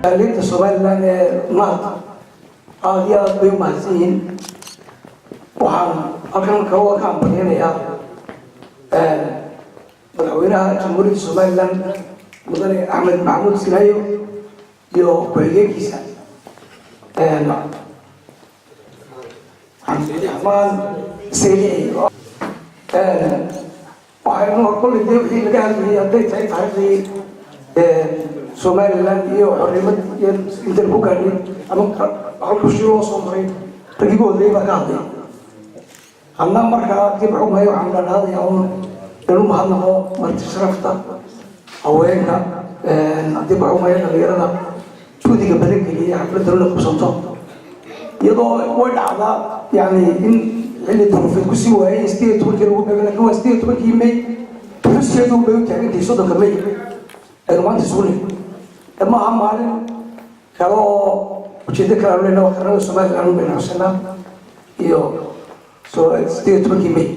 Jaaliyadda Somaliland ee maanta aada iyo aad bay u mahadsan yihiin. Waxaan halkan kaloo ka hambalyanayaa madaxweynaha Jamhuuriyadda Somaliland, Mudane Axmed Maxamuud Silayo, iyo ku-xigeenkiisa Cabdiraxmaan Saylici. Waxaynu kolley dee wixii laga hadlayay, hadday tahay taariikhdii Somaliland iyo xornimad iyo intan ku gaadhnay ama halkushii loo soo maray, raggii ugu horreeyay baa ka hadlay. Anna markaa dib xugmay, waxaan dhadhaadayaa un inuu mahadnaqo marti sharafta, haweenka, dib xugmaya dhalinyarada juhdiga badan geliyay xafladda la qabsanto, iyadoo way dhacdaa yani in xilli duruufeed kusii waayay 18-kii lagu beego, lakin waa 18-kii May xuskeedu bay u taagantahay. 30-ka May aynu maanta isugu nimid maaha maalin kale oo ujeedo kale aanu leenahay. Waa qaranada Somaliland baynu xusanaa iyo 18-kii May.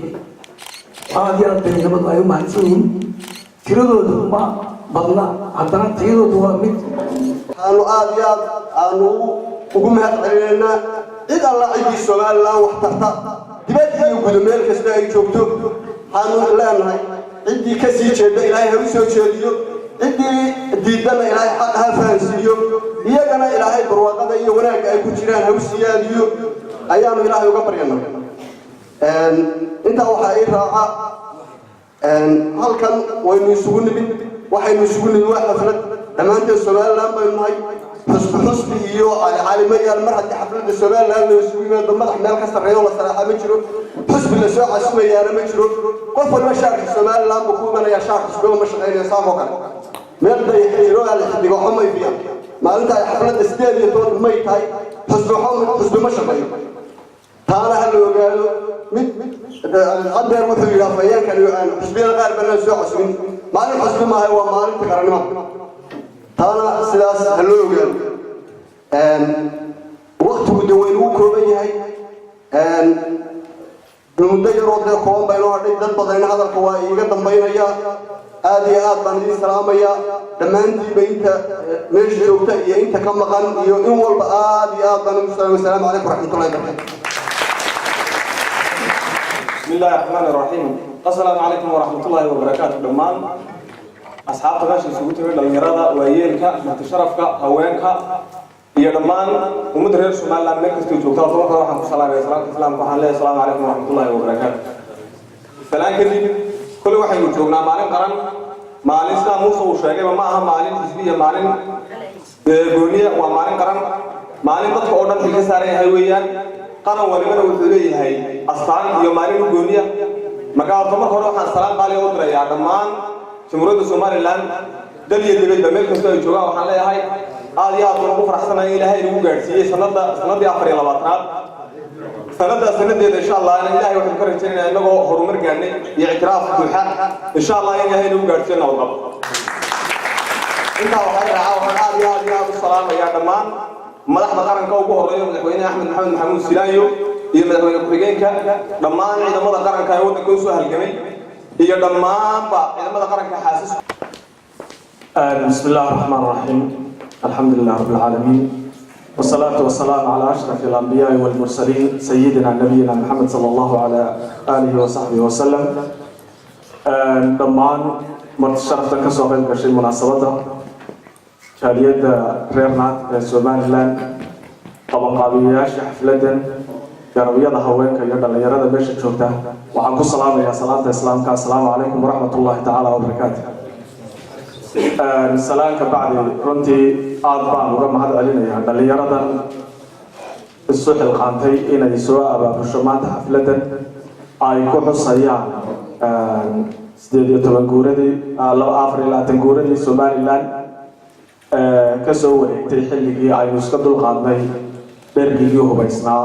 Aad iyo aad bay nabadu ay u mahadsan yihiin. Tiradoodu ma badna, haddana tayadoodu waa mid Waxaanu aada iyo aad aanu ugu mahad celinaynaa cid alla ciddii Somaliland wax tarta, dibad iyo gudo, meel kasta ay joogto. Waxaanu leenahay, ciddii ka sii jeedda Ilaahay ha u soo jeediyo, ciddii diiddana Ilaahay xaq ha fahansiiyo, iyagana Ilaahay barwaaqada iyo wanaagga ay ku jiraan ha u siyaadiyo ayaanu Ilaahay uga baryana. Intaa waxaa ii raaca, halkan waynu isugu nimid, waxaynu isugu nimid waa xaflad. Dhammaanteed Somaliland baynu nahay. Xusbi xusbi iyo Cali ma yaal. Mar haddii xafladda Somaliland loo isugu yimaado, madax meel ka sarreeyo la salaaxa ma jiro, xusbi la soo casumayaana ma jiro. Qof walba shaarka Somaliland buu ku imanayaa, shaar xusbiba ma shaqaynayo. Saasoo kale meel dayax jiro ala xidigo waxba may fiyaan. Maalinta ay xafladda 18-ka May tahay, xusbi xusbi ma shaqeeyo, taana ha la ogaado. Mid cadeer wuxuu yidhi afhayeenkan, xusbiyada qaar banaan soo casumin. Maalin xusbi maaha, waa maalinta qarannimada. Taana sidaas ha loo ogaado. Waktigu de waynagu kooban yahay, muddo yaroo dee kooban baynoo hadhay. Dad badanina hadalka waa iiga dambaynaya. Aad iyo aad baan idiin salaamaya dhammaantiinba, inta meesha joogta iyo inta ka maqan iyo in walba aad iyo aad baan ugu salaamay. Wasalaamu calaykum waraxmatullahi barakatu. بسم الله الرحمن الرحيم. السلام عليكم ورحمة الله وبركاته. Dhammaan asxaabta meesha isugu timid, dhalinyarada, waayeelka, marti sharafka, haweenka iyo dhammaan ummadda reer Somaliland meel kastoo joogta, horta marka waxaan ku salaamaya salaamka Islaamka. Waxaan leeyahay, asalaamu calaykum waraxmatullahi wabarakaatu. Salaan kadib, kolley waxaynu joognaa maalin qaran, maalin sidaa Muuse uu sheegayba ma aha maalin xisbi iyo maalin gooniya, waa maalin qaran, maalin dadka oo dhan xil ka saaran yahay weeyaan. Qaran walibana wuxuu leeyahay astaan iyo maalin u gooniya. Marka horta marka hore waxaan salaan qaaliga u dirayaa dhammaan Jamhuuriyadda Somaliland, dal iyo dibadba, meel kastoo ay joogaan. Waxaan leeyahay, aad iyo aad baan ugu faraxsanahay in Ilaahay nagu gaadhsiiyey sanada, sanadii 24-aad. Sanaddaa sanadeeda, insha Allah, Ilahay waxaynu ka rajaynaynaa inagoo horumar gaadhnay iyo ictiraaf buuxa, insha Allah, in Ilaahay nagu gaadhsiiyo nabadqab. Intaa waxay raacaa, waxaan aad iyo aad iyo aad u salaamayaa dhammaan madaxda qaranka, ugu horeeyo Madaxweyne Axmed Maxamed Maxamuud Silaanyo iyo madaxweyne ku-xigeenka, dhammaan ciidamada qaranka ee waddanka usoo halgamay iyo dhammaanba ciidamada qaranka xaasis. بسم الله الرحمن الرحيم. الحمد لله رب العالمين، والصلاة والسلام على أشرف الأنبياء والمرسلين، سيدنا نبينا محمد صلى الله على آله وصحبه وسلم. Dhammaan marti sharaftan ka soo qayb gashay munaasabadda, jaaliyadda reer Naat ee Somaliland, qabanqaabiyayaasha xafladdan, garabyada haweenka iyo dhallinyarada meesha joogta, waxaan ku salaamayaa salaanta Islaamka: asalaamu calaykum waraxmat ullahi tacaala wabarakaatu. Salaanka bacdi, runtii aad baan uga mahad celinayaa dhallinyaradan isu xilqaantay inay soo abaabusho maanta xafladdan ay ku xusayaan 18 guuradii, 24 guuradii Somaliland kasoo wareegtay xilligii aynu iska dulqaadnay dhergigii hubaysnaa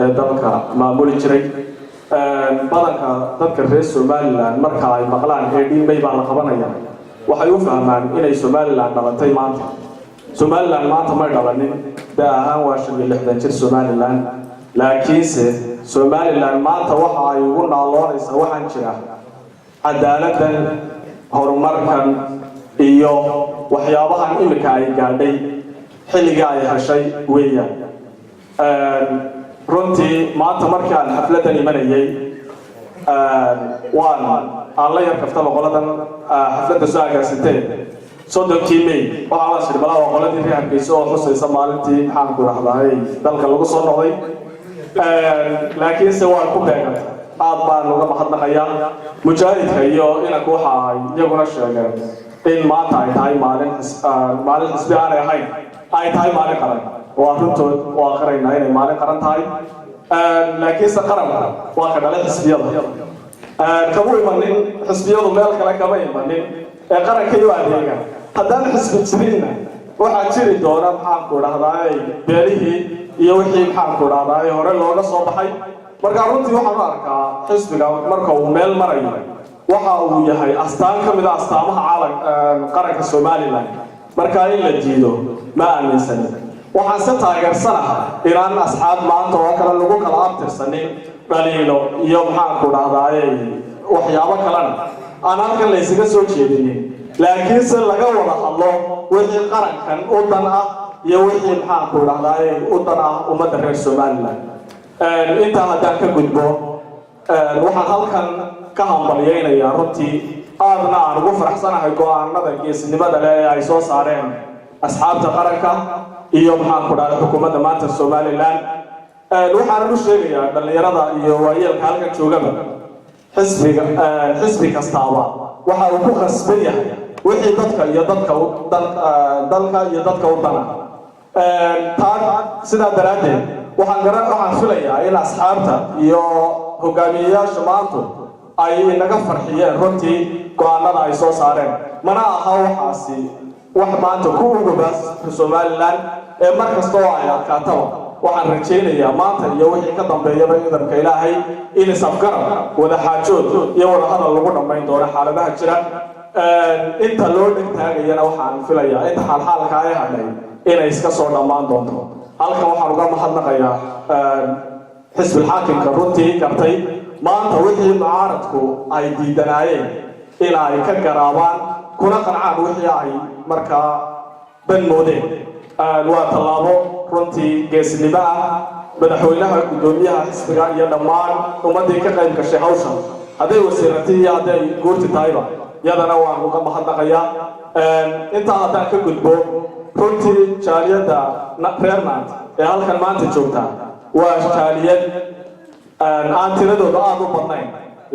ee dalka maamuli jiray. Badanka dadka reer Somaliland marka ay maqlaan 18 May baa la qabanaya, waxay u fahmaan inay Somaliland dhalatay maanta. Somaliland maanta may dhalanin, da ahaan waa 65 jir Somaliland, laakiinse Somaliland maanta waxa ay ugu naaloonaysaa waxaan jira cadaaladdan, horumarkan iyo waxyaabahan imika ay gaadhay. Xilligii ay heshay weeyaan. Runtii maanta markii aan xafladdan imanayay, waan aan la yar kaftaba qoladan xafladda soo agaasintee. 30-kii May waxaa la shir balaa waa qoladii reer Hargeysa oo xusaysa maalintii, maxaan ku dhahdaay, dalka lagu soo noqday, laakiinse waa ku beegantay. Aad baan uga mahadnaqayaa mujaahidka iyo inanku. Waxa ay iyaguna sheegeen in maanta ay tahay maalin xisbi aanay ahayn, ay tahay maalin qaran. Waa runtood, waa qaraynaa inay maalin qaran tahay, laakiinse qaranku waa ka dhalay xisbiyada. Kama imanin xisbiyadu, meel kale kama imanin ee qaranka u adeega. Haddaan xisbi jirinna, waxaa jiri doona, maxaan ku dhahdaay, beelihii iyo wixii, maxaan ku dhahdaay, hore looga soo baxay. Marka runtii waxaan u arkaa xisbiga marka uu meel marayo, waxa uu yahay astaan ka mid a astaamaha caalam qaranka Somaliland. Marka in la diido ma aaminsanin. Waxaan se taageersanaha inaan asxaab maanta oo kale lagu kala abtirsanin dhaliilo iyo, maxaan ku dhahdaay, waxyaabo kalena aan halkan la ysaga soo jeedinin, laakiinse laga wada hadlo wixii qarankan u dan ah iyo wixii, maxaan ku dhahdaay, u dan ah ummadda reer Somaliland. Intaa haddaan ka gudbo, waxaan halkan ka hambalyaynayaa runtii, aadna aan ugu faraxsanahay, go-aanada geesinimada leh ee ay soo saareen asxaabta qaranka iyo, maxaan ku dhahday, xukuumadda maanta Somaliland. Waxaanan u sheegayaa dhallinyarada iyo waayeelka halkan joogaba, xisbiga, xisbi kastaaba waxa uu ku khasban yahay wixii dadka iyo dadka dalka iyo dadka u dana. Taa sidaa daraaddeed waxaan filayaa in asxaabta iyo hogaamiyeyaasha maantu ay inaga farxiyeen runtii go-aanada ay soo saareen. Mana aha waxaasi wax maanta ku ugubaas Somaliland ee mar kasta oo ay adkaataba. Waxaan rajaynayaa maanta iyo wixii ka dambeeyaba, idamka Ilaahay, in isafgarab, wada xaajood iyo wada hadal lagu dhammayn doono xaaladaha jira. Inta loo dhegtaagayana, waxaan filayaa inta xaalxaalka ay hadhay inay iska soo dhammaan doonto. Halkan waxaan uga mahadnaqayaa xisbilxaakimka runtii gartay maanta wixii mucaaradku ay diidanaayeen in ay ka garaabaan kuna qancaan wixii ay markaa dan moodeen. Waa tallaabo runtii geesnimo ah. Madaxweynaha, guddoomiyaha xisbiga iyo dhammaan ummaddii ka qayb gashay hawshan, hadday wasiirati iyo hadday guurti tahayba, yadana waan uga mahadnaqayaa. Intaa haddaan ka gudbo, runtii jaaliyadda reer Nantes ee halkan maanta joogta waa jaaliyad aan tiradoodu aada u badnayn,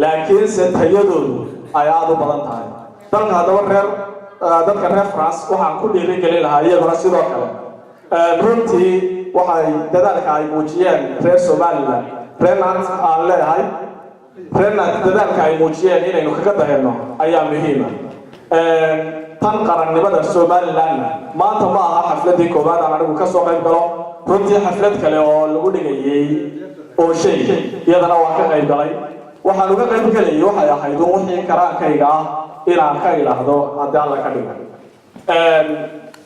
laakiinse tayadoodu ay aada u badan tahay. Dalka haddaba reer dadka reer France waxaan ku dhiirigelin lahaa iyaguna sidoo kale. Runtii waxay dadaalka ay muujiyeen reer Somaliland, reer Nantes aan leeyahay, reer Nantes dadaalka ay muujiyeen inaynu kaga dayano ayaa muhiima. Tan qarannimada Somalilandna, maanta ma aha xafladii koowaad aan anigu kasoo qayb galo. Runtii xaflad kale oo lagu dhigayay oo shay iyadana waan ka qayb galay. Waxaan uga qayb gelayay waxay ahayd un wixii karaankayga ah inaan ka idhaahdo haddii Alla ka dhigo.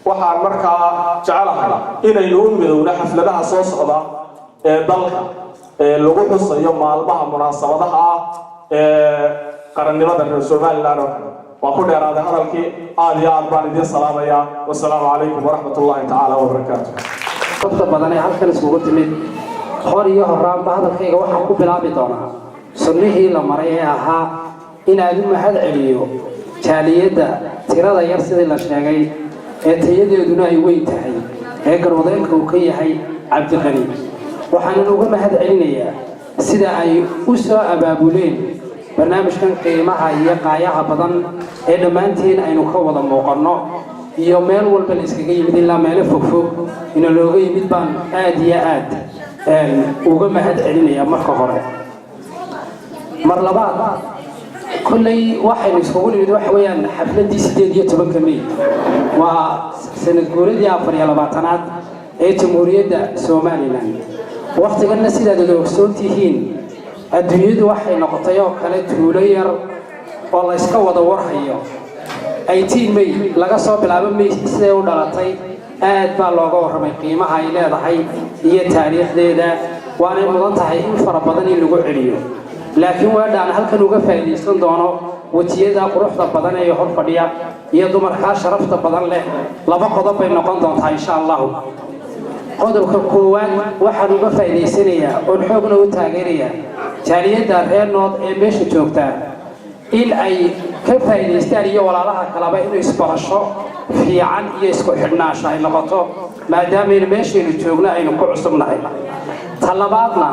Waxaan markaa jecelahay inaynu u midowno xafladaha soo socda ee dalka ee lagu xusayo maalmaha munaasabadaha ah ee qarannimada reer Somaliland oo kale. Waan ku dheeraaday hadalkii. Aada iyo aad baan idiin salaamayaa. Wasalaamu calaykum waraxmat ullahi tacaala wabarakaatu. Dadka badan ee halkan isugu timid, hor iyo horaanba hadalkayga waxaan ku bilaabi doonaa sunnihii la maray ee ahaa inaad u mahad celiyo jaaliyadda tirada yar, sidii la sheegay, ee tayadeeduna ay weyn tahay, ee garwadeenka uu ka yahay Cabdiqani. Waxaanan uga mahad celinayaa sida ay u soo abaabuleen barnaamijkan qiimaha iyo qaayaha badan ee dhammaanteen aynu ka wada muuqanno iyo meel walba la iskaga yimid, ilaa meelo fogfog ina looga yimid baan aad iyo aad uga mahad celinayaa marka hore. Mar labaad, kolley waxaynu iskugu nimid waxa weeyaan xafladdii 18-ka May, waa sanad guuradii 24aad ee Jamhuuriyadda Somaliland. Wakhtiganna, sidaad wada ogsoon tihiin, adduunyadu waxay noqotay oo kale tuulo yar oo la yska wada warhayo. 18 May laga soo bilaabo, May siday u dhalatay aad baa looga warramay, qiimaha ay leedahay iyo taariikhdeeda, waanay mudan tahay in fara badan in lagu celiyo. Laakiin weedhaan halkan uga faa'iidaysan doono Wejiyada quruxda badan ee hor fadhiya iyo dumarkaa sharafta badan leh, laba qodob bay noqon doontaa, insha Allahu. Qodobka koowaad, waxaan uga faa'iidaysanayaa oon xoogna u taageerayaa jaaliyadda reer North ee meesha joogtaa in ay ka faa'iidaystaan iyo walaalaha kaleba inuu isbarasho fiican iyo isku xidhnaansho ay noqoto, maadaamaynu meeshaynu joogno aynu ku cusubnahay. Ta labaadna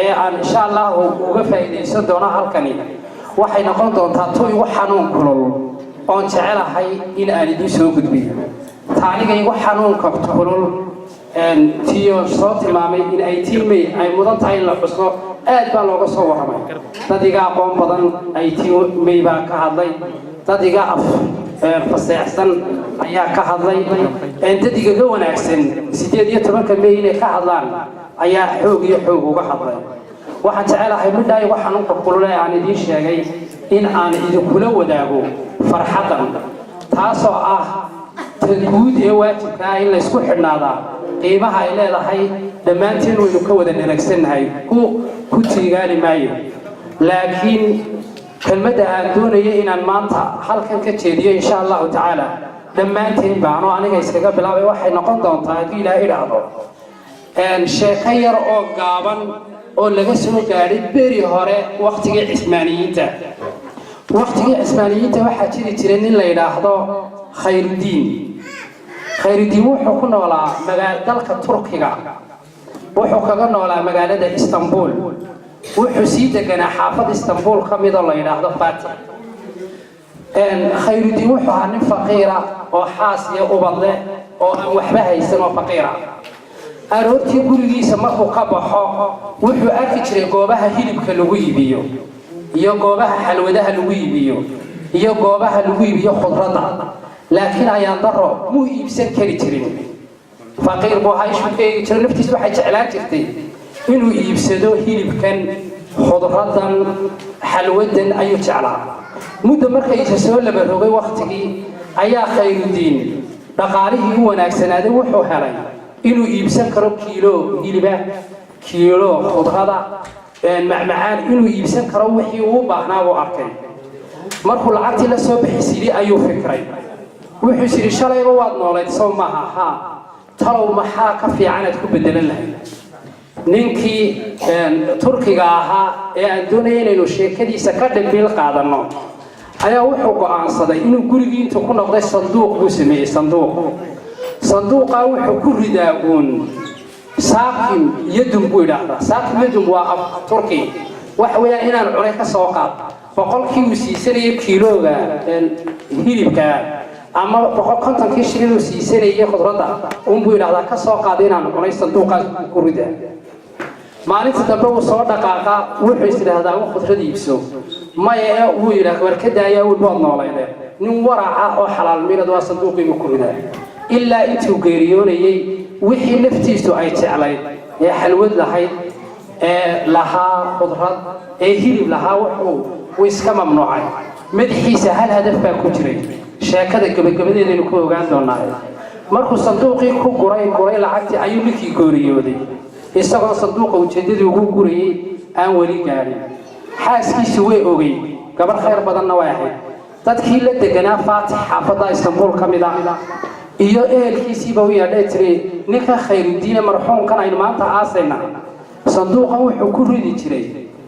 ee aan insha Allahu uga faa'iidaysan doono halkani waxay noqon doontaa tu igu xanuun kulul oon jecelahay in aan idiin soo gudbiyo. Ta aniga igu xanuunka kulul, tiyo soo tilmaamay in 18 May ay mudan tahay in la xuso, aad baa looga soo warramay. Dad iga aqoon badan 18 May baa ka hadlay, dad iga af faseexsan ayaa ka hadlay, dad igaga wanaagsan 18-ka May inay ka hadlaan ayaa xoog iyo xoog uga hadlay. Waxaan jecelahay midhaa igu xanuunka kulule aan idiin sheegay in aan idinkula wadaago farxaddan, taasoo ah ta guud ee waajibka ah in laysku xidhnaadaa qiimaha ay leedahay. Dhammaanteen waynu ka wada dheragsannahay, ku tiigaali maayo. Laakiin kelmadda aan doonayo inaan maanta halkan ka jeediyo, insha Allahu tacaala, dhammaanteen baanoo aniga iskaga bilaabay, waxay noqon doontaa, haddii Ilaahay idhaahdo, sheeko yar oo gaaban oo laga soo gaadhay beri hore, waktigii Cismaaniyiinta. Waktigii Cismaaniyiinta waxaa jiri jiray nin la yidhaahdo Khayrudiin. Khayrudiin wuxuu ku noolaa dalka Turkiga, wuxuu kaga noolaa magaalada Istanbul. Wuxuu sii deganaa xaafad Istanbul ka midoo la yidhaahdo Fatix. Khayrudiin wuxuu ahaa nin faqiira oo xaas iyo ubad leh oo aan waxba haysan oo faqiira. Aroortii gurigiisa markuu ka baxo, wuxuu arki jiray goobaha hilibka lagu iibiyo iyo goobaha xalwadaha lagu iibiyo iyo goobaha lagu iibiyo khudradda, laakiin ayaan daro muu iibsan kari jirin. Faqiir buu ahaa. Ishuu ka eegi jiro, naftiisa waxay jeclaan jirtay inuu iibsado hilibkan, khudraddan, xalwadan ayuu jeclaa. Muddo markaysa soo laba rogay waktigii, ayaa Khayrudiin dhaqaalihii u wanaagsanaaday. Wuxuu helay inuu iibsan karo kiilo hiliba, kiilo khudrada, macmacaan inuu iibsan karo. Wixii uu baahnaa buu arkay. Markuu lacagtii la soo bixi ayuu fikray. Wuxuu is yidhi, "Shalayba waad noolayd, sow maaha? Haa. Talow maxaa ka fiican aad ku bedelan lahayd?" Ninkii Turkiga ahaa ee aan doonaya inaynu sheekadiisa ka dhimbiil qaadanno ayaa wuxuu go'aansaday inuu gurigii intuu ku noqday sanduuq buu sameeyey. Sanduuq, sanduuqaa wuxuu ku ridaa uun "Saakim yadum" buu idhaahdaa. "Saakim yadum" waa af Turki. Waxa weeyaan inaan cunay ka soo qaad. 100-kii uu siisanayay kiilooga hilibka ama 150-kii shilin uu siisanayay khudradda unbuu yidhahdaa, "Ka soo qaad inaan cunay." Sanduuqaas ku ridaa. Maalinta dambe wuu soo dhaqaaqaa. Wuxuu is idhaahdaa, "Un khudrad iibso." Maya, ee wuu yidhaah, "War ka daaya, awel waad noolayde." Nin waraca oo xalaal milad waa sanduuqiibuu ku ridaa ilaa intuu geeriyoonayey. Wixii naftiisu ay jeclayd ee xalwad lahayd, ee lahaa khudrad, ee hilib lahaa, wuxuu uu iska mamnuucay. Madaxiisa hal hadaf baa ku jiray. Sheekada gebagabadeedaynu ku ogaan doonaa. Markuu sanduuqii ku guray guray lacagtii, ayuu ninkii geeriyooday, isagoo sanduuqa ujeeddadii ugu gurayay aan weli gaadhin. Xaaskiisu way ogey, gabar khayr badanna way ahayd. Dadkii la deganaa Faatix, xaafadda Istanbul ka mid ah, iyo ehelkiisiiba u yeedhay, tiri, "Ninka Khayrudiine marxuumkan aynu maanta aasayna, sanduuqan wuxuu ku ridi jiray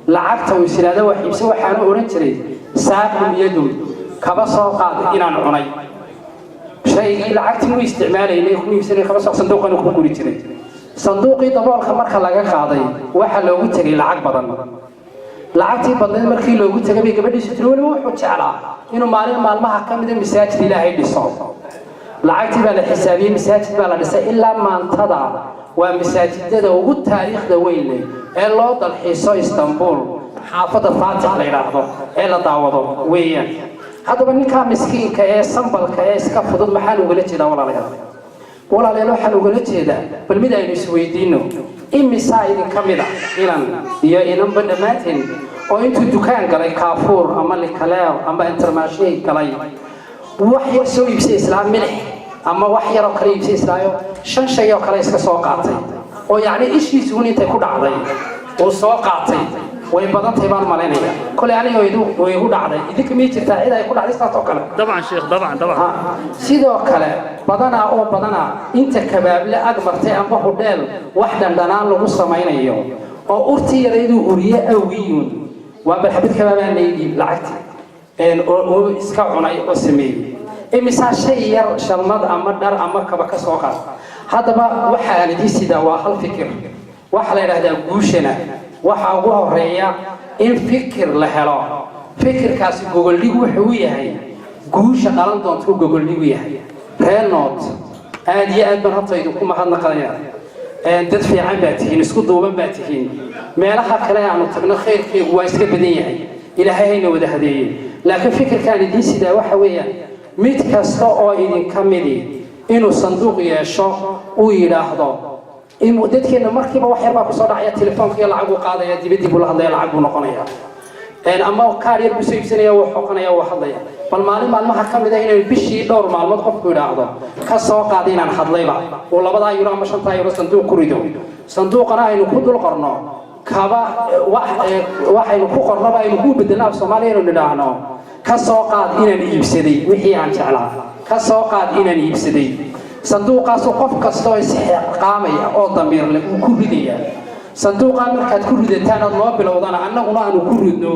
lacagta uu is yidhaahdo wax iibse. Waxaanu odhan jiray 'Saakim yadum', kaba soo qaad inaan cunay shaygii lacagtii mu isticmaalaynay ku iibsanay, kaba soo sanduuqan ku guri jiray." Sanduuqii daboolka marka laga qaaday, waxaa loogu tegay lacag badan. Lacagtii badnayd markii loogu tegay bay gabadhiisu tiri, "Weliba wuxuu jeclaa inuu maalin maalmaha ka mida masaajid Ilaahay dhiso." Lacagtii baa la xisaabiyey, masaajid baa la dhisay. Ilaa maantada waa masaajidada ugu taariikhda weyn leh ee loo dalxiiso Istanbul, xaafadda Faatix la yidhaahdo ee la daawado weeyaan. Haddaba ninkaa miskiinka ee sambalka ee iska fudud maxaan ugala jeedaa, walaalayaal? Walaalayaal, waxaan ugala jeedaa, bal mid aynu isweydiino: imisaa idinka mid a, inan iyo inanba dhammaanteen, oo intuu dukaan galay Carrefour ama Leclerc ama Intermarché galay, wax yar soo iibsay, islaa milix ama wax yaroo kale iibsay, islaayo shan shay oo kale iska soo qaatay, oo yacni ishiisuun intay ku dhacday uu soo qaatay? Way badan tahay baan malaynaya. Kolay aniga way igu dhacday. Idinka miyay jirtaa cid ay ku dhacday saas oo kale? طبعا شيخ، طبعا طبعا. Sidoo kale badanaa oo badanaa inta kabaable ag martay amba hudheel wax dhandhanaan lagu samaynayo oo urtii yarayduu uriye awgiyuun, waa bal xabad kabaabaa laydhiib lacagti oo iska cunay oo sameeyey. Imisaa shay yar, shalmad ama dhar ama kaba ka soo qaad. Haddaba waxaan idiin sidaa waa hal fikir. Waxaa la yidhahdaa guushana waxaa ugu horeeya in fikir la helo. Fikirkaasi gogoldhig wuxuu u yahay guusha dhalan doontuu gogoldhigu yahay. Reer North, aad iyo aad baan horta idinku mahadnaqanaya. Dad fiican baa tihiin, isku duuban baa tihiin. Meelaha kale aanu tagno khayrkaygu waa iska badan yahay, Ilaahay hayna wada hadeeye. Laakiin fikirkaan idiin sidaa waxa weeyaan mid kasta oo idinka midi inuu sanduuq yeesho, uu yidhaahdo dadkeenna markiiba wax yar baa kusoo dhacaya, telefoonka iyo lacag buu qaadaya, dibadii buu la hadlaya, lacag buu noqonaya, ama kaar yar buu soo iibsanaya, wuu xoqanaya, wuu hadlaya. Bal maalin maalmaha ka mid a inaynu bishii dhowr maalmood qofku yidhaahdo ka soo qaada inaan hadlayba, uu 2-daa euro ama 5-taa euro sanduuq ku rido, sanduuqana aynu ku dul qorno kaba, waxaynu ku qornoba aynu ku bedelno af Soomaaliya, inaynu nidhaahno ka soo qaad inaan iibsaday wixii aan jeclaa, ka soo qaad inaan iibsaday. Sanduuqaasu qof kastoo isxilqaamaya oo damiir leh uu ku ridaya. Sanduuqaa markaad ku ridataan ood noo bilowdana, annaguna aanu ku ridno,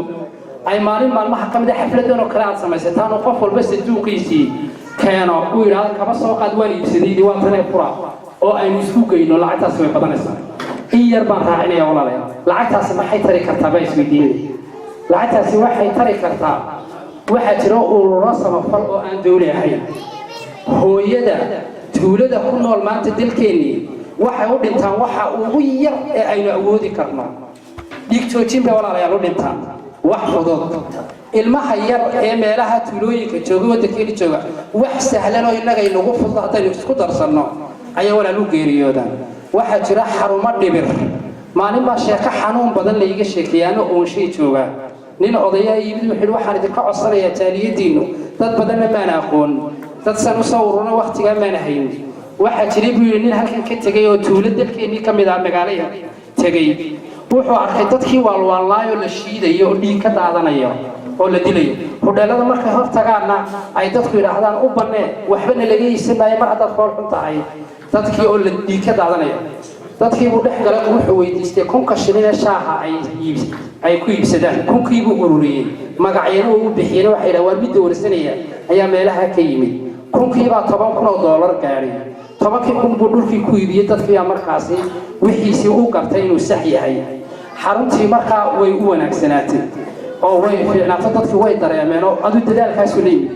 ay maalin maalmaha ka mid a xafladan oo kale aad samaysataan oo qof walba sanduuqiisii keeno, uu yidhaahdo kaba soo qaad waan iibsaday, waa tanee fura, oo aynu isku geyno, lacagtaasi way badanaysaa. In yar baan raacinaya, walaalayaal. Lacagtaasi maxay tari kartaa baa isweydiinaya. Lacagtaasi waxay tari kartaa, waxaa jira ururo samafal oo aan dawli ahayn. Hooyada tuulada ku nool maanta dalkeennii waxay u dhintaan waxa ugu yar ee aynu awoodi karno. Dhiig joojin bay, walaalayaal, u dhintaan, wax fudud. Ilmaha yar ee meelaha tuulooyinka jooga, waddankeeni jooga, wax sahlan oo innaga inagu fudud haddaynu isku darsanno ayaa, walaal, u geeriyoodaan. Waxaa jira xarumo dhibir. Maalin baa sheeko xanuun badan layga sheekeeyaano oonshay jooga. Nin odayaa yimid, wuxuu yidhi: "Waxaan idinka codsanayaa jaaliyadiinnu, dad badanna maan aqoon, dad san usoo ururna wakhtigaa maan hayn. Waxaa jiray," buu yidhi, "nin halkan ka tegey oo tuulo dalkeennii ka mid ah magaalo yar tegey. Wuxuu arkay dadkii waalwaalnaayoo la shiidayo oo dhiig ka daadanayo oo la dilayo. Hudheelada markay hor tagaanna ay dadku yidhaahdaan u bannee, waxbana laga iibsan maayo mar haddaad fool xun tahay." Dadkii oo la dhiig ka daadanayo, dadkii buu dhex galay. Wuxuu weydiistay 1000-ka shilin ee shaaha ay ku iibsadaan. 1000-kii buu ururiyey, magacyana uu u bixiyeen. Waxay yidhaha waar mid dowrsanaya ayaa meelaha ka yimid. 1000-kii baa $10,000 gaadhay. 10,000 buu dhulkii ku iibiyey. Dadkii baa markaasi wixiisii u gartay inuu sax yahay. Xaruntii markaa way u wanaagsanaatay oo way fiicnaato, dadkii way dareemeen oo adu dadaalkaasu la yimid.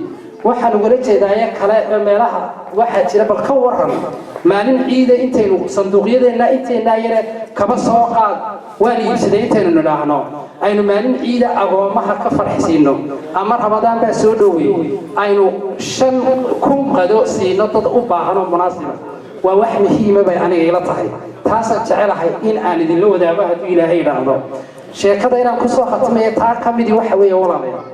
Waxaan ugala jeedaaye kale meelaha waxaa jira, bal ka waran maalin ciida intaynu sanduuqyadeenna inteennaa yare kaba soo qaad waan iibsaday intaynu nidhaahno, aynu maalin ciida agoommaha ka farxsiino, ama Ramadaan baa soo dhowey, aynu 5000 qado siino dad u baahan oo munaasiba. Waa wax muhiima bay aniga ila tahay. Taasaan jecelahay in aan idinla wadaago hadduu Ilaahay idhaahdo. Sheekada inaan kusoo khatmaya taa ka midii waxa weeye, walaalayaal,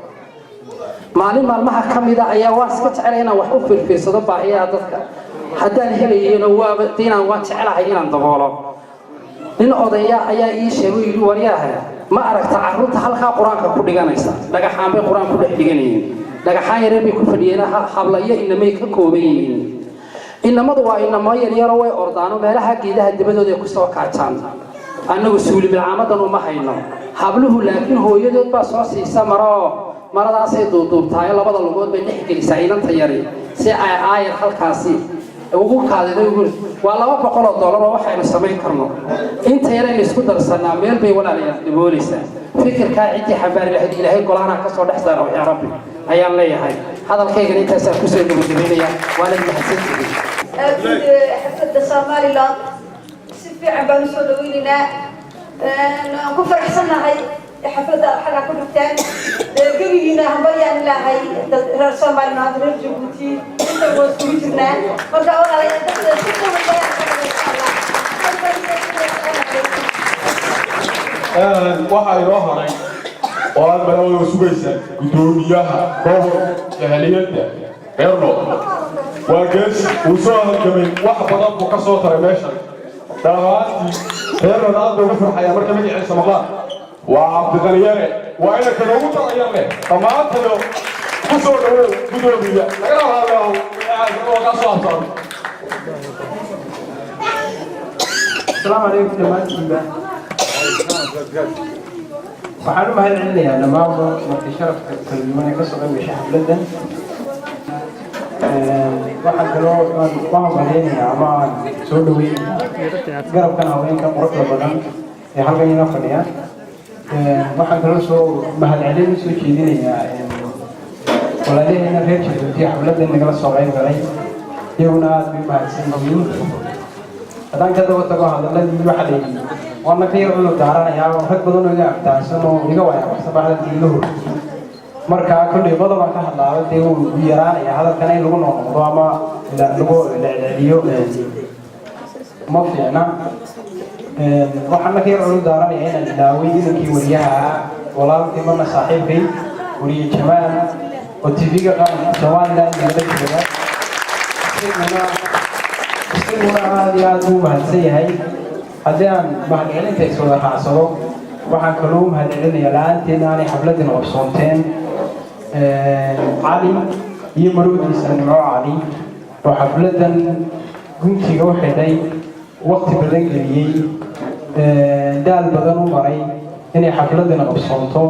maalin maalmaha ka mida ayaa waan iska jecelay inaan wax u fiirfiirsado baahiyaha dadka. Haddaan helayena waaba inaan waan jecelahay inaan daboolo. Nin odaya ayaa ii sheegay oo yidhi: "Waryaahe, ma aragta carruurta halkaa Qur-aanka ku dhiganaysa?" Dhagaxaan bay Qur-aan ku dhex dhiganayeen, dhagaxaan yareer bay ku fadhiyeen. Habla iyo inamay ka kooban yihiin. Inamadu waa inamo yaryaro, way ordaano, meelaha geedaha dabadooda ay kusoo kaajaan. Annagu suuli bilcaamadan uma hayno. Habluhu laakiin hooyadood baa soo siisa maroo, maradaasay duuduubtaayo, labada lugood bay dhex gelisaa inanta yari si ay aayar halkaasi ugu kaadida. Waa $200 oo waxaynu samayn karno. Inta yaraynu isku darsanaa meel bay, walaalayaal, daboolaysaa. Fikirkaa ciddii xambaari lahayd, Ilaahay golahana ka soo dhex saaro, yaa Rabbi, ayaan leeyahay. Hadalkaygana intaasaan kusoo gabagabaynaya, waana mahadsantihiin. Xafladda Somaliland si fiican baan usoo dhaweynaynaa. Waan ku faraxsannahay xafladda aad xaggaa ku dhigteen. Gebigiina hambalyaan ilaahay. Dad reer Somaliland, reer Jabuuti, inta waa isugu jirnaa. Marka walaalayaal, dadka si quman. Waxaa inoo haray oo aad malawada sugaysaa guddoomiyaha gobol jahaliyadda reer North. Waa gees uu soo halgamay, wax badan buu ka soo taray meeshan. Dhammaantii reer North aad bay ugu farxayaan markay magaciisa maqlaan. Waa Cabdiqaniyare, waa inanka noogu da'yar leh dhammaantayo. Ku soo dhawow, guddoomiya. Lagana hadlaaho oo kaa soo habsaamay. Asalaamu calaykum dhammaantiinba. Waxaan u mahad celinayaa dhammaanba marti sharafka kala duwan ee kasoo qayb gashay xafladdan. Waxaan kaloo aan u hambaleynayaa ama aan soo dhaweynayaa garabkan haweenka quruxda badan ee halkan ina fadhiya. Waxaan kaloo soo mahad celin usoo jeedinayaa walaalaheena reer Jabuuti, xafladdan nagala soo qayb galay. Iyaguna aada bay u mahadsan yihiin. Haddaan ka daba tago hadaladii, waxaa la yidhi waana ka yar cudur daaranayaa oo rag badan oo iga aftahansan oo iga waaya waxsan baa hadalkii iga horreeyey. Marka kolley qodobaan ka hadlaaba dee wuu yaraanaya hadalkana in lagu noqnoqdo ama lagu celceliyo ma fiicna. Waxaana ka yar cudur daaranaya inaan ilaaway inankii wariyaha ahaa, walaalkii marna saaxiibkay, wariye Jamaal oo TV-ga qaranka Somaliland nagala jooga. Isaguna aada iyo aada buu mahadsan yahay. Haddii aan mahadcelinta iswada raacsado, waxaan kaloo u mahadcelinayaa, la-aanteedna aanay xafladin qabsoonteen, Cali iyo marowdiisa Nimco Cali oo xafladdan guntiga u xidhay, waqti badan geliyey, daal badan u maray inay xafladdan qabsoonto.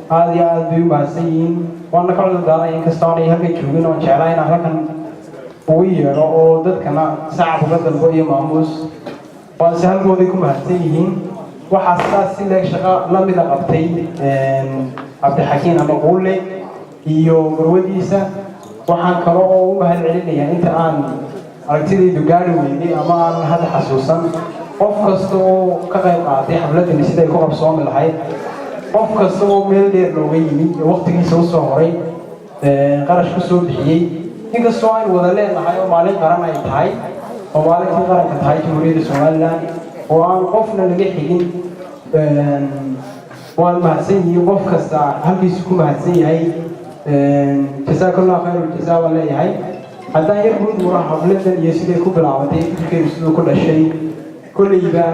Aada iyo aada bay u mahadsan yihiin. Waana ka cudur daaray inkastoo aanay halkan joogin oon jeclaa inaan halkan ugu yeedho oo dadkana sacab uga dalbo iyo maamuus, waanse halkooday ku mahadsan yihiin. Waxaa sidaas si leeg shaqo lamida qabtay Cabdixakiin ama Quulle iyo marwadiisa. Waxaan kale oo u mahad celinayaa inta aan aragtidaydu gaari weynay ama aanan hadda xasuusan, qof kasta oo ka qayb qaatay xafladani siday ku qabsoomi lahayd, qof kasta oo meel dheer looga yimid ee waqtigiisa usoo horay, qarash ku soo bixiyey. Inkastoo aynu wada leenahay oo maalin qaran ay tahay, oo maalintii qaranka tahay Jamhuuriyadda Somaliland, oo aan qofna laga xigin, waan mahadsan yihiin. Qof kasta halkiisu ku mahadsan yahay. Jasaakallahu khayr jazaa baan leeyahay. Haddaan yar guud muro xafladan iyo siday ku bilaabatay, fikirkeedu siduu ku dhashay, kolleyba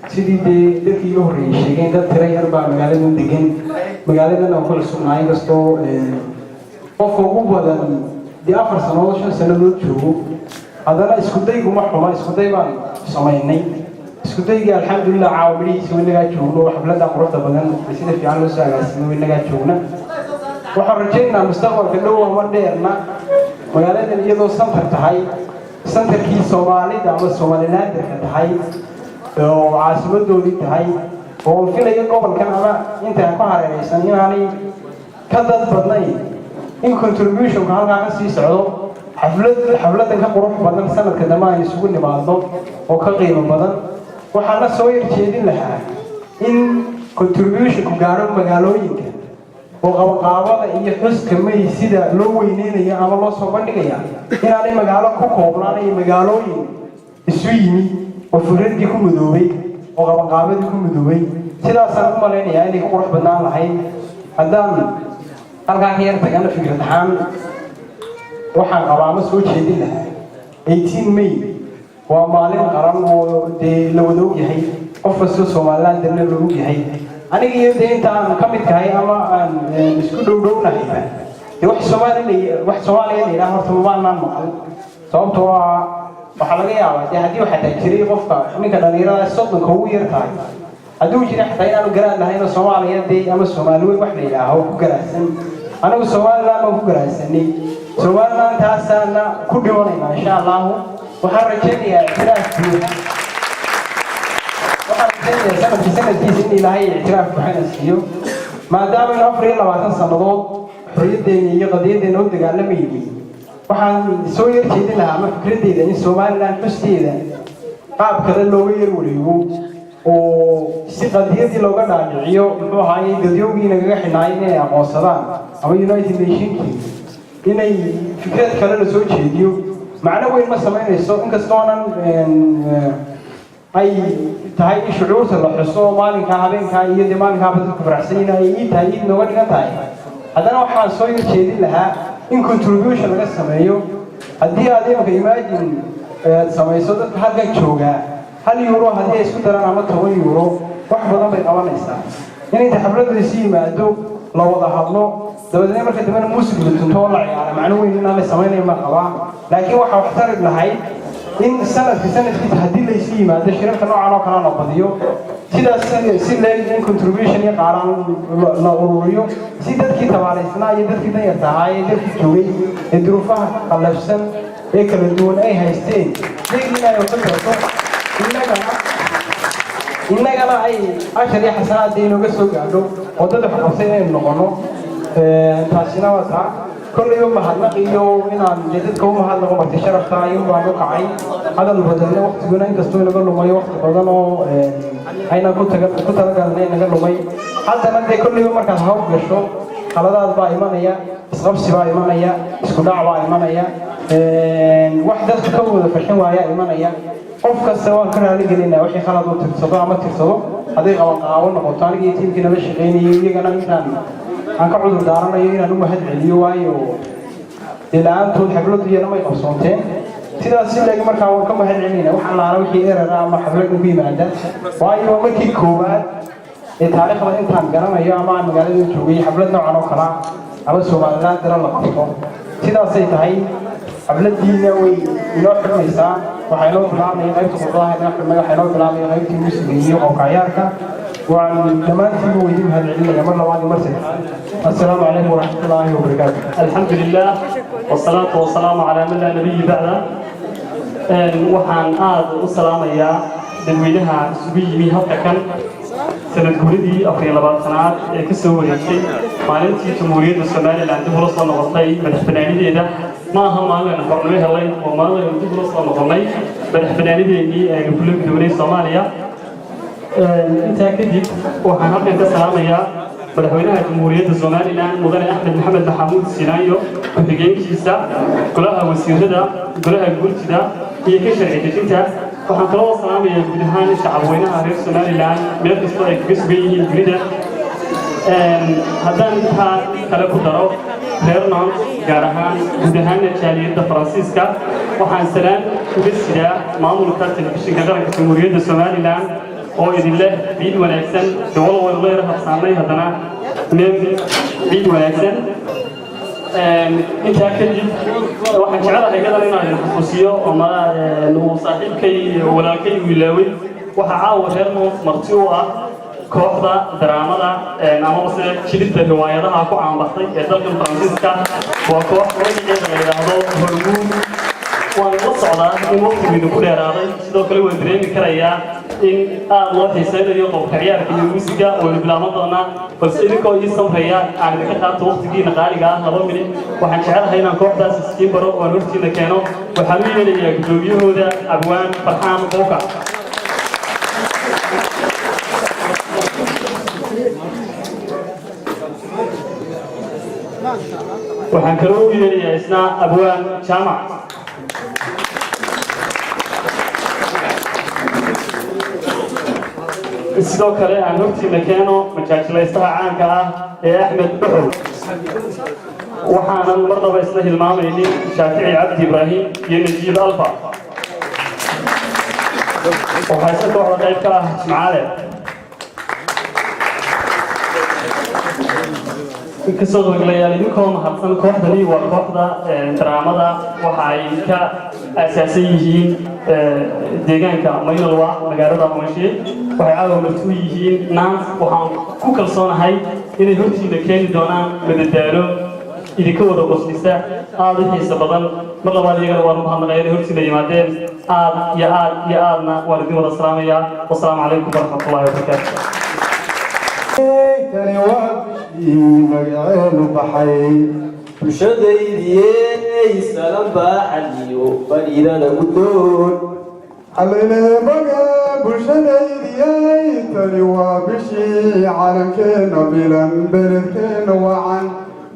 sidii dee dadkii iga horreeyey sheegeen, dad tiro yar baa magaaladan degan, magaaladan aan ku cusubnahay. Inkastoo qofka ugu badan dee 4 sannadood, 5 sannadood joogo, haddana isku dayguma xuma. Isku day baan samaynay. Isku daygii, alxamdulilah, caawa midhihiisa winagaa joogno. Xafladda quruxda badan sida fiican loo soo agaasimay winagaa joogna. Waxaan rajaynaynaa mustaqbalka dhow ama dheerna magaaladan iyadoo center tahay, centerkii Soomaalida ama Somalilanderka tahay oo caasimadoodii tahay, oo filayo gobolkan ama intaan ku hareeraysan inaanay ka dad badnayn, in contributionka halkaa ka sii socdo, xaflad xafladan ka qurux badan sanadka dambe aan isugu nimaadno oo ka qiimo badan. Waxaana soo yar jeedin lahaa in contributionku gaadho magaalooyinka oo qabanqaabada iyo xuska May sida loo weyneynayo ama loo soo bandhigaya inaanay magaalo ku koobnaan iyo magaalooyin isu yimi oo fikraddii ku midoobay oo qabanqaabadii ku midoobay. Sidaasaan u malaynayaa inay ku qurux badnaan lahayd. Haddaan halkaa ka yar tagana, fikrad ahaan waxaan qabaa ama soo jeedin lahaa, 18 May waa maalin qaran oo dee la wada ogyahay, qof kastoo Somaliland darna la ogyahay. Aniga iyo dee inta aan ka mid tahay ama aan isku dhow dhownahayba dee wax Soomaaliya, wax Soomaaliya la yidhaha horta maanaan maqal. Sababtoo ah waxaa laga yaabaa dee haddii xataa jiray qofka ninka dhalinyarada 30-ka ugu yar tahay, hadduu jira xataa inaanu garaad lahayn oo Soomaaliya dee ama Soomaali weyn wax la yidhaaho ku garaadsan. Anigu Somaliland baan ku garaadsanay, Somaliland taasaana ku dhimanaynaa, insha Allahu. Waxaan rajaynayaa ictiraaf buuxa. Waxaan rajaynayaa sanadkii sanadkiisa in Ilaahay ictiraaf buuxana siiyo, maadaama aynu 24 sannadood xorriyaddeena iyo qadiyaddeena u dagaalamaynay. Waxaan soo yar jeedin lahaa ama fikradeyda in Somaliland xusteeda qaab kale looga yar wareego oo si qadiyadii looga dhaadhiciyo, muxuu ahaayey, dadyoogii nagaga xidhnaay inay aqoonsadaan ama United Nationkii inay fikrad kale la soo jeediyo. Macno weyn ma samaynayso, inkastoonan ay tahay in shucuurta la xuso maalinkaa, habeenkaa iyo dee maalinkaaba dadku faraxsan yihiin, ay ii tahay iid nooga dhigan tahay. Haddana waxaan soo yar jeedin lahaa in contribution laga sameeyo. Haddii aad imika imagine aad samayso, dadka halkan joogaa €1 haddii ay isku daraan ama €10. Wax badan bay qabanaysaa in inta xafladda isu yimaado, la wada hadlo, dabadeedna marka dambena muusig la tunto oo la ciyaara. Macno weyn inaan la samaynayn ma qabaa, laakiin waxaa waxtari lahayd in sanadka sanadkiisa haddii laysu yimaado, shirarka noocan oo kale la badiyo, sidaas si leeg in contribution iyo qaaraan la ururiyo, si dadkii tabaalaysnaa iyo dadkii danyarta ahaa ee dalkii joogay ee duruufaha qallafsan ee kala duwan ay haysteen iyagii inay ka tarto, innagana ay ashar iyo xasanaad inooga soo gaadho oo dad wax qabtay inaynu noqono. Taasina waa taa. Kollayba mahadnaq iyo inaan dee dadka u mahadnaqo, marti sharafta ayuun baan u kacay. Hadal badanna waqtiguna inkastoo inaga lumayo, waqti badan oo aynan ku talagalnay naga lumay, haddana dee kollayba markaad hawl gasho, khaladaad baa imanaya, isqabsi baa imanaya, isku dhac baa imanaya, wax dadka ka wada farxin waayaa imanaya. Qof kasta waan ka raali gelinaa wixii khalad uu tirsado ama tirsado. Hadday qabanqaabo noqoto, aniga iyo tiimkii nala shaqaynayay, iyagana intaan aan ka cudur daaranayo inaan u mahad celiyo, waayo dee la-aantood xafladdu iyana may qabsoonteen. Sidaas si leeg markaa waan ka mahad celinayna wax allaala wixii error ama xafladda ku yimaada, waayo waa markii koowaad ee taariikhda intaan garanayo ama aan magaalada joogay xaflad noocan oo kala ama Somaliland dara la qabto. Sidaasay tahay, xafladiina way inoo xidhmaysaa. Waxaa inoo bilaabmaya qaybta khudbadaha inoo xidhmay, waxaa inoo bilaabmaya qaybtii muusiga iyo qoobka ciyaarka. Waan dhammaantiinba weydi mahad celinaya mar labaad iyo mar saddexaad. Assalaamu calaykum waraxmatullaahi wabarakaatu. الحمد لله والصلاة والسلام على من لا نبي بعده. Waxaan aad u salaamayaa dadweynaha isugu yimi halka kan sanad guuridii 24aad ee ka soo wareegtay maalintii Jamhuuriyadda Somaliland dib ula soo noqotay madax banaanideeda. Ma aha maalin aynu xornimo helay oo maalin aynu dib ula soo noqonnay madax banaanideennii aynu kula midownay Soomaaliya. Intaa kadib, waxaan halkan ka salaamayaa Madaxweynaha Jamhuuriyadda Somaliland, Mudane Axmed Maxamed Maxamuud Silaanyo, ku-xigeenkiisa, golaha wasiirada, golaha guurtida iyo ka sharci dejinta. Waxaan kaloo salaamayaa guud ahaan shacabweynaha reer Somaliland meel kastoo ay kaga sugan yihiin dunida. Haddaan intaa kale ku daro, reer Nantes gaar ahaan, guud ahaana jaaliyadda Faransiiska, waxaan salaan uga sidaa maamulka Telefishinka Qaranka Jamhuuriyadda Somaliland oo idin leh ciid wanaagsan. Dawal waynu la yara habsaanay, haddana meel ciid wanaagsan. Intaa kadib, waxaan jecelahay gadan inaan idin xasuusiyo oo uu saaxiibkay walaalkay uu ilaaway. Waxaa caawa reer Nantes marti u ah kooxda daraamada amaba se jilidda riwaayadaha ku caanbaxday ee dalkan Faransiiska. Waa koox magaceeda la yidhaahdo Hormuud. Waan la socdaa in waqtigu idinku dheeraaday, sidoo kale waan dareemi karayaa in aad loo xiisaynayo qobka ciyaarka iyo muusiga. Waynu bilaaban doonaa, balse idinkoo ii samraya aan idinka qaato waqtigiina qaaliga ah 2 minit. Waxaan jecelahay inaan kooxdaas iskiin baro oo aan hortiina keeno. Waxaan u yeelayaa guddoomiyahooda, Abwaan Farxaan Qowka. Waxaan kaloo u yeelayaa isna Abwaan Jaamac. Sidoo kale aan hortiina keeno majaajilaystaha caanka ah ee Axmed Dhuxul. Waxaanan marnaba isla hilmaamaynin Shaafici Cabdi Ibraahim iyo Najiib Alfa. Waxaa isla kooxda qayb ka ah Jimcaale. Kasoo qaybgalayaal, idinkoo mahadsan, kooxdani waa kooxda daraamada. Waxa ay ka aasaasan yihiin deegaanka Maynalwa, magaalada Moonshe. Waxay caawa marti u yihiin Nantes. Waxaan ku kalsoonahay inay hortiina keeni doonaan madadaalo idinka wada qoslisa, aada u xiiso badan. Mar labaad iyagana waan u mahadnaqaya inay hortiina yimaadeen. Aad iyo aad iyo aadna waan idin wada salaamayaa. Wasalaamu calaykum waraxmatullahi wabarakaatu. Tani waa bishii magaceenu baxay bulshadaydiyey, salan baaxadiyo fadhiidada guddoon. Allayleebaga bulshadaydiyey, tani waa bishii calankeenna bilan, beledkeenna wacan,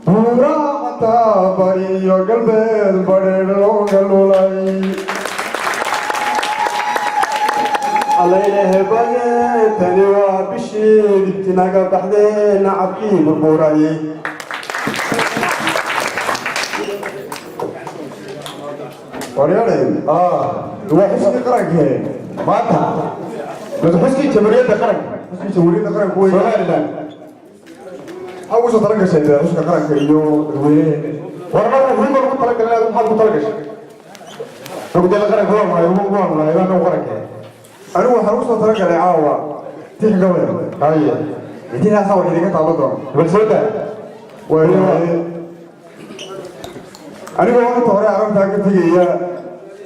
buuraa xataa bari iyo galbeed badheedh looga lulay. Allayleebage, tani waa bishii dhibtinaga baxdee, nacabkii burburay. Waryadeen, waa xuskii qarankee maanta, mase xuskii Jamhuuriyadda Qaranka? Xuska Jamhuuriyadda Qaranka wey Somaliland. Maxaa ugu soo tala gashay dee xuska qaranka iyo dadweynaheena? War anagu wuxuu baan ugu talagalay, adigu maxaad ugu tala gashay? Anagu dee qaranka waa nahay, waanu nahay anagu qaranka. Anigu waxaan ugu soo talagalay caawa tix gabay. Haye, tixdaasaa wax idinka taaban doona. Bal soo daa. Waayahay, anigoo inta hore carabtaa ka tegaya,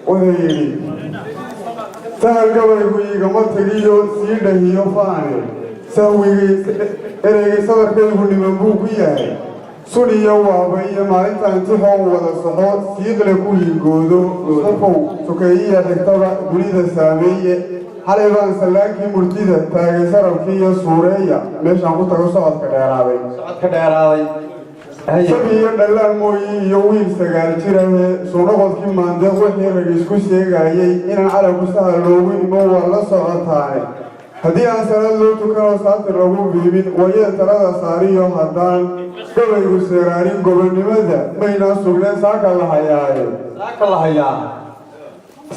wuxuu yidhi: "Sahal gabaygu igama tegiyo, sii dhahiyo faane, sahwigii ereygii sadarkaygu niman buu ku yahay, sun iyo waaba iyo maalintaan tixoo wada soxo, siiqle ku hingoodo. Mustafow, sokeeyiya xigtaba dunida saameeye, xalay baan sallaankii murtida taagay, sarabkii iyo suureeya meeshaan ku tago socodka dheeraaday." Socodka dheeraaday. Sabi iyo dhallaan mooyi iyo wiil 9 jirahe, suunaqodkii maandeeq wixii rag isku sheegayey, inaan calanku sahal loogu imo waa la socotaane. Haddii aan salaad loo tukanoo saatir lagu biibin, wayeen talada saariyo, haddaan gabaygu seeraarin, gobonnimada maynaan sugneen saaka la hayaaye." Saaka la hayaa.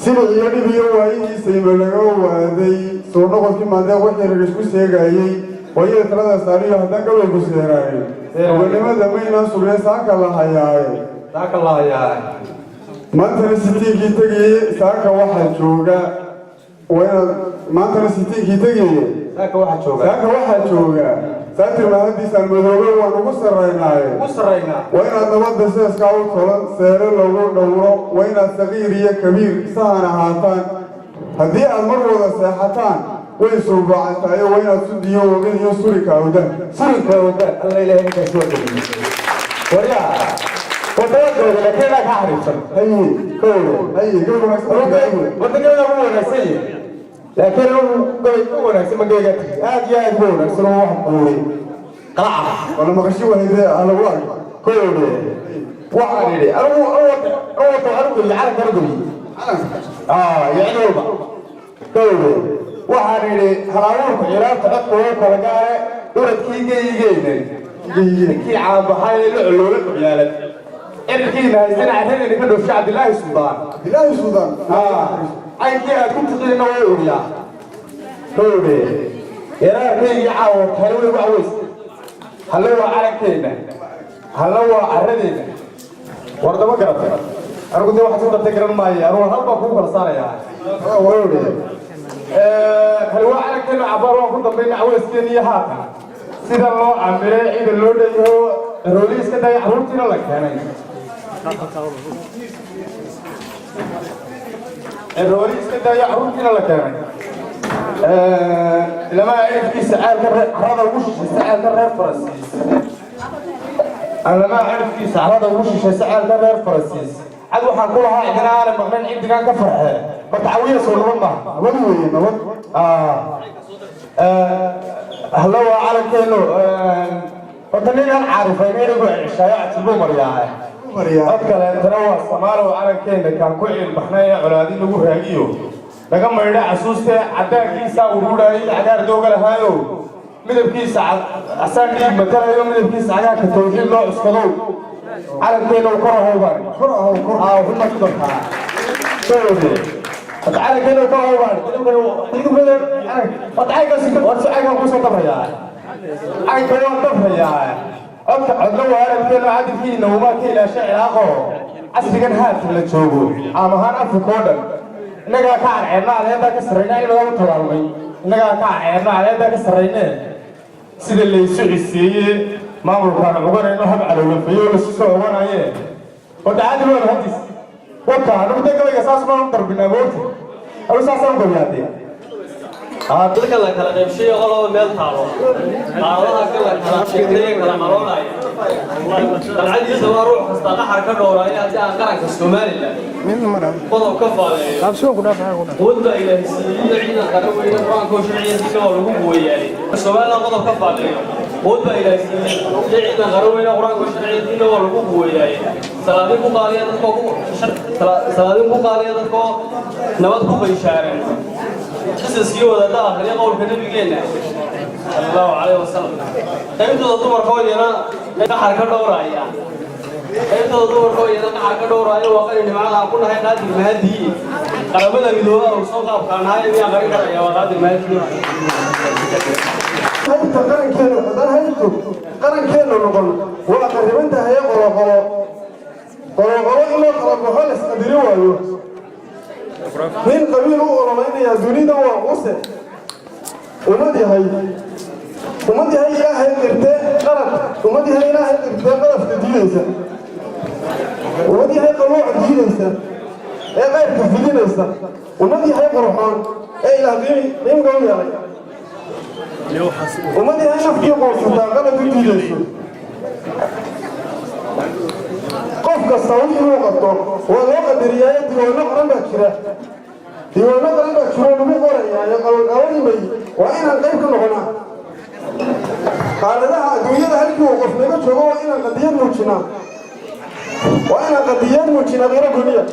Silic iyo dhib iyo waayihiisayma laga waaday, soo noqodkii maandeeq wixii rag isku sheegayey, wayeen talada saariyo, haddaan gabaygu seeraarin, gobonnimada maynaan sugneen saaka la hayaaye. Saaka la hayaa. Maantana sitiinkii tegaye saaka waxaa jooga, waa inaad maantana sitiinkii tegaye saaka waxaa jooga. Saaka waxaa jooga saatir mahadiisaan madoobe, waan ugu sarraynaaye. Ugu sarraynaa. Waa inaad nabadda seeskaa u tolan, seere lagu dhowro, waa inaad saqiir iyo kabiir sahan ahaataan. Haddii aad mar wada seexataan way suubacantaayo, waa inaad sudiyo wogin iyo surika awdaan. Surinka awdaan. Alla Ilaahay ninkaas waa geliyey. Waryaa, wadadooda laakiin inaa ka xariifsan. Haye. Kowde. Haye, gabadh wanaagsan. Waddankeeda ugu wanaagsan yahay, laakiin anigu gabay u wanaagsan ma gayga tigi, aad iyo aad ugu wanaagsan oo wax quuray qalaca. Wala maqashi wahayde ha lagu arko. Kowde, waxaan idhi anigu wata waxaan u geliyey calankaan u geliyey iyo cid walba. Kowde, waxaan idhi: hal abuurku cilaabta codka ugu kala gaare, uradkii geyigeyna, ninkii caanbaxay la coloola qabyaalad, cirkiina haystana carradayna ka dhoofshay, Cabdilaahi Suldaan. Cabdilaahi Suldaan. Caynkii aad ku tiqiinna way uriyaa. Kowde, yaraarkaygii caawa tani way ku caweys. Halle waa calankeenna, halle waa carradeenna. War dama garatay? Anigu dee waxaad ku dartay garan maayo. Anigu hal baan kugu kala saarayaa. Kowde, hal waa calankeenna, cabaar waan ku dambayna caweyskeena iyo haatan sida loo camiray, ciidan loo dheeyaho, rooli iska daya, carruurtiina la keenay, rooli iska daayo, carruurtiina la keenay. Ilamaa cirifkiisa ceelka carrada ugu shishaysa ceelka reer Faransiis, ilamaa cirifkiisa carrada ugu shishaysa ceelka reer Faransiis, cad waxaan ku lahaa cidina aanay maqnayn, ciddigaan ka farxee. Horta cawiya soo nabad maaha? Nabad weeye, nabad. Hallo waa calankeenu. Horta ninaan caarifayn ereygu ceshaayo cajibuu mariyaa. Cod kaleetana waa Samaalow calankeenna, kaan ku ciilbaxnay ee colaadi lagu raagiyo, naga maydha casuuste, caddaankiisaa ururhaayay, cagaar dooga lahaayo, midabkiisa casaan dhiig matalayo, midabkiisa cagaarka tawxiid loo cuskadow, calankeena kor ahow baan. Kor ahow, kor. Aa waxuma ku dartaa sawde. Horta calankeena kor ahow baan. Horta calankaas, horta calankaan kusoo dabrayaa, calanka waan dabrayaa. Codka codna waa arabkeena, cadilkiina umaa ka ilaasha cilaaqo. Casrigan haatan la joogo, caam ahaan Afrika oo dhan innagaa ka carceedna, caleedaa ka sarrayna, cilmigaa u talaalmay, innagaa ka carceedna, caleedaa ka sarrayne. Sida laysu ciseeye maamulkaan cuganayno, hab calowlafayo laysu soo cuganaye. Horta caadil waa mahadis warka. Anigu de gabayga saas baan u darbinaa moogta, anigu saasaan u gabayaadee. Dadka la kala qaybshay, qolaba meel taalo, qaaradaha kala kala sheegtay, kala maroonaya, qalcadiisa waa ruux kasta qaxar ka dhowraaya. Haddii aan qaranka Somaliland qodob ka faaleeyo, quwad baa Ilaahay siiyey, ciidan qaran weyne, Qur-aanka oo sharcigiisa waa lagu gooyaay. Somaliland qodob ka faaleeyo, quwad baa Ilaahay siiyey, ciidan qaran weyne, Qur-aanka oo sharcigiisa waa lagu gooyaay. Salaadiin ku qaaliya dadkoo ku salaadiin ku qaaliya dadkoo nabad ku qayshaareen, qisaskii wadaadda akhriya, qowlka nabigeenna sala Allahu calayhi wasalam. Qaybtooda dumarkoo iyana qaxar ka dhowraaya, qaybtooda dumarkoo iyana qaxar ka dhowraaya, waa qani nimcada aan ku nahay, Qaadir mahadii. Qaramada Midoobada uu soo qaabkaanahay miyaan qarin karaya? Waa Qaadir mahadii. Haybta qarankeenu, haddaan haybtu qarankeenu noqon, waa qarriban tahay. Qoloqolo qoloqolo in loo kala baxo, laisqadiri waayo. Nin qabiil u ololaynayaa dunida waa quse. Ummad yahay, ummad yahay Ilaahay qirtee qalad, ummad yahay Ilaahay qirtee qadafka diidaysa, ummad yahay qalooca diidaysa ee qayrka fidinaysa, ummad yahay qurxoon ee Ilaah qiimka u yeelay, ummad yahay nafkii qoonsataa qalad u diidayso. Qof kasta wixii uu qabto waa loo qadariyaayo. Diiwaano qoran baa jira, diiwaano qoran baa jiro lagu qorayaayo. Qabanqaabadimay waa inaan qayb ka noqonaa. Qaaladaha adduunyada halkii uu qof naga joogo waa inaan qadiyad muujinaa, waa inaan qadiyad muujinaa, qiro goniya.